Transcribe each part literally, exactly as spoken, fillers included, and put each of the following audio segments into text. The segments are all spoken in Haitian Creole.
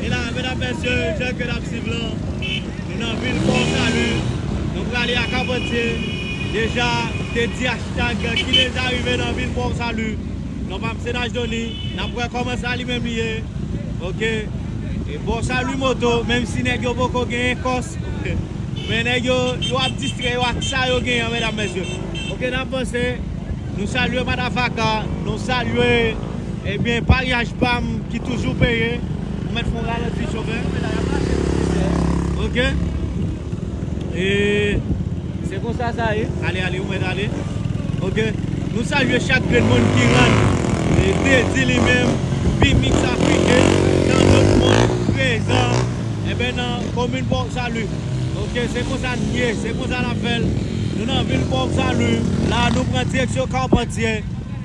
E la, medam, mesye, jan ke n ap swiv lan, nou nan vil Pòsali. Nou prale a Kapantye. Deja, te di hashtag ki deja rive nan vil Pòsali. Non pa m se Najdoni. N ap wè kòman sa li menm li ye. Oke. E Pòsali moto, menm si nèg yo poko genyen kòs. Men nèg yo, yo ap distrè yo ak sa yo genyen, medam, mesye. Oke, n ap vanse. Nou salye Madafaka. Nou salye, ebyen, paryaj pa m ki toujou peye. Ou mèt fè yon ralanti, chofè. Oke. E se konsa sa ye. Ale, ale, ou mèt ale. Oke. Nou salye chak grenn moun ki rann. E Teddy li menm, Vimix Afriken, tan dòt moun prezan, enben, nan komin Pòsali. Oke, se konsa n ye, se konsa n ap fè l. Nou nan vil Pòsali. La, nou pran direksyon Kapantye.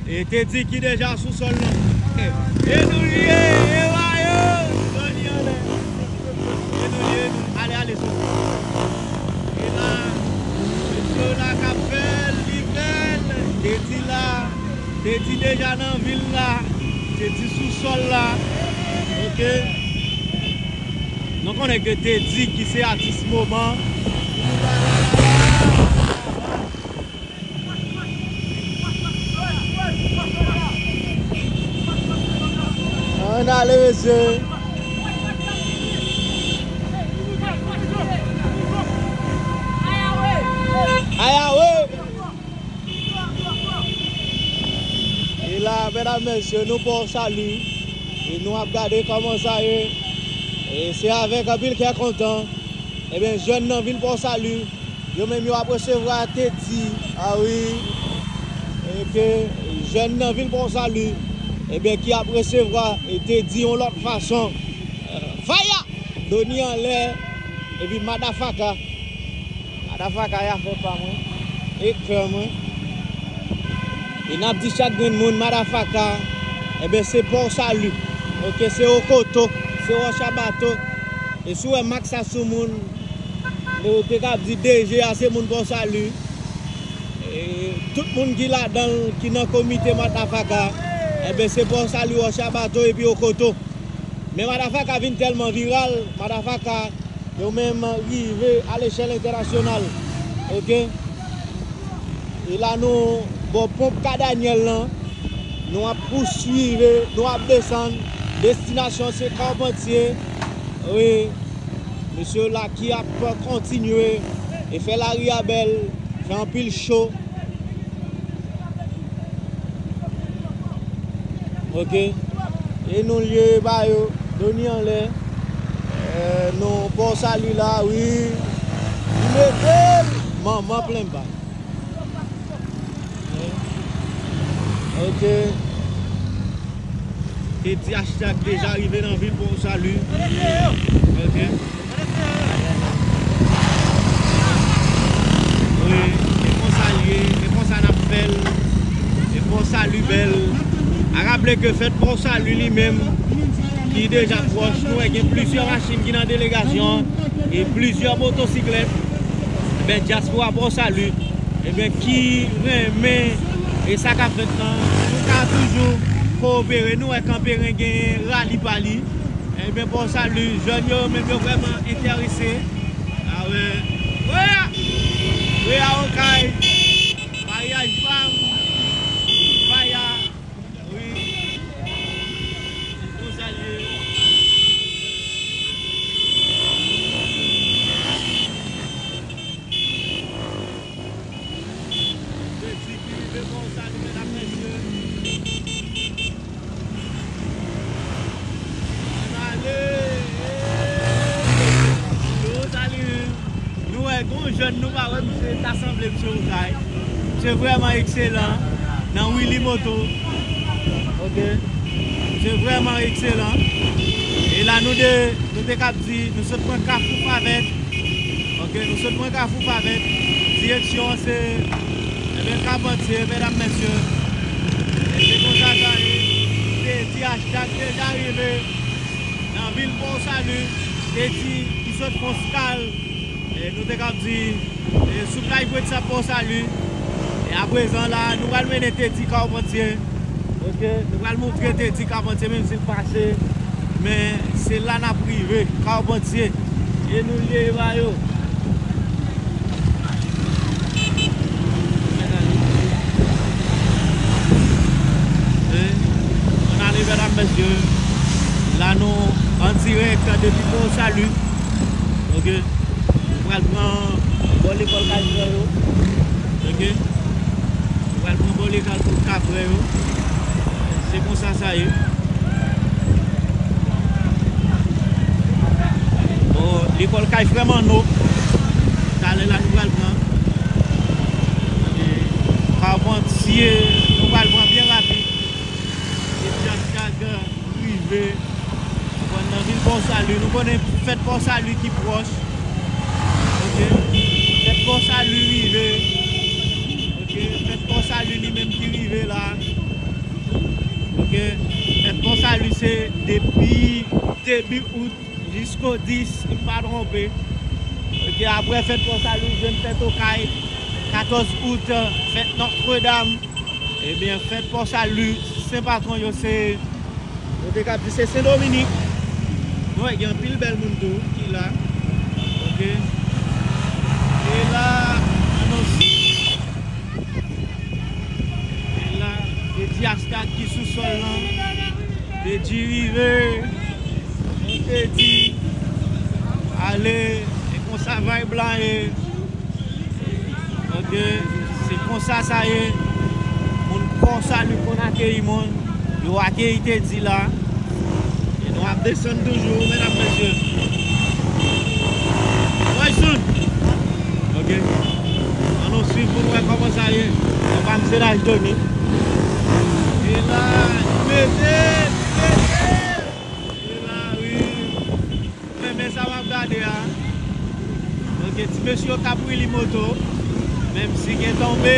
E Teddy ki deja sou sòl lan. E nou ye, e wa yo. Doni anlè. E nou ye, nou. Ale, ale, soti. E la, mesye la k ap fè l, li fè l. Teddy la. Teddy deja nan vil la. Teddy sou sòl la. Oke. Nou konnen ke Teddy ki se atis moman. Ann ale, mesye. Ayawe! E la, medam, mesye, nou Pòsali. E nou ap gade kòman sa ye. E se avèk anpil kè kontan. Ebyen, jèn nan vil Pòsali, yo menm yo ap resevwa Teddy. A wi. E ke jèn nan vil Pòsali, ebyen, ki ap resevwa e Teddy yon lòt fason. Faya! Doni anlè. Epi Madafaka. Madafaka, y a fè pa mwen. E kè mwen. E n ap di chak grenn moun, Madafaka, enben, se Pòsali. Oke, se Okoto, se Wòch a Bato. E si w wè mak sa sou moun, nou te ka ap di D G a, se moun Pòsali. E tout moun ki ladan l, ki nan komite Madafaka, enben, se Pòsali, Wòch a Bato epi Okoto. Men Madafaka vin tèlman viral, Madafaka, yo menm rive a lechèl entènasyonal. Oke? E la nou bò ponp Ka Daniel lan. Nou ap pouswive, nou ap desann. Destinasyon se Carpentier. Wi. Mesye la ki ap kontinye e fè lari a bèl, fè anpil cho. Oke. E nou lye ba yo. Doni anlè. Eh, nou Pòsali la, wi. Li mete l. Manman plen ba. Oke. Te di hashtag deja rive nan vil Pòsali. Oke. Wi, se konsa l ye, se konsa n ap fè l. E Pòsali bèl. A raple ke fèt Pòsali li menm, ki deja pwòch, nou wè gen plizyè machin ki nan delegasyon an, e plizyè motosiklèt. Ebyen, dyaspora Pòsali, ebyen, ki renmen e sa k ap fèt lan, nou ka toujou kowopere. Nou wè Kanperen genyen rali pa li. Ebyen, Pòsali, jèn yo menm yo vrèman enterese. A wè. Wè a! Wè a, Okay. Maryaj pa m. Faya. Wi. Pòsali. Teddy ki rive Pòsali, medam, mesye. Ann ale. Yo, salut. Nou wè, gon jèn nou pa wè, misye ta sanble misye Okay. Misye vrèman ekselan nan Willy Moto. Oke. Misye vrèman ekselan. E la nou de, nou te k ap di, nou sot pran Kafou Favèt. Oke, nou sot pran Kafou Favèt. Direksyon an se, ebyen, Kapantye, medam, mesye. E se konsa sa ye. Te di hashtag deja rive nan vil Pòsali. Te di ki sot Pòsali. E nou te k ap di, e, sou plaj Bwetsap Pòsali. E aprezan la, nou pral mennen Teddy Carpentier. Oke, nou pral montre Teddy Carpentier, menm si l pase. Men se la n ap rive, Carpentier. E nou lye ba yo. Hein? Bonne année, mesdames, messieurs. La nou an dirèk depi Pò Sali. Ok. Nou pral pran bò lekòl Kay Frè yo. Ok. Nou pral pran bò lekòl Kay Frè yo. Se konsa sa ye. Bon, lekòl Kay Frè Manno. Talè la nou pral pran. E Carpentier, nou pral pran byen rapid. E Diaskag rive. Nou pral nan vil Pò Sali. Nou konnen fèt Pò Sali ki pwòch. Ok. Fèt Pò Sali rive. Ok. Fèt Pò Sali li menm ki rive la. Ok. Fèt Pò Sali se depi debi out jisko dis, si m pa twonpe. Ok, apre fèt Pò Sali, jwenn fèt Okay, katòz out, fèt Nòtredam. Ebyen, fèt Pò Sali, sen patwon yo se, yo te ka di se Sen Dominik. Nou wè, gen anpil bèl moun tou ki la. Ok. E la, anons. E la, e Diaskag ki sou sòl lan. Dedji rive. Dedji. Ale, e konsa vibe la ye. Ok, se konsa sa ye. Moun Pò Sali konn akeyi moun. Yo akeyi Dedji la. E nou ap desann toujou, medam, mesye. Royson! Ok. Ann nou swiv pou nou wè kòman sa ye. Nan pa m se laj Doni. E la, li mete, li mete! E la, wi. Renmen sa w ap gade a. Ok, ti mesye yo k ap wili moto. Menm si gen tonbe,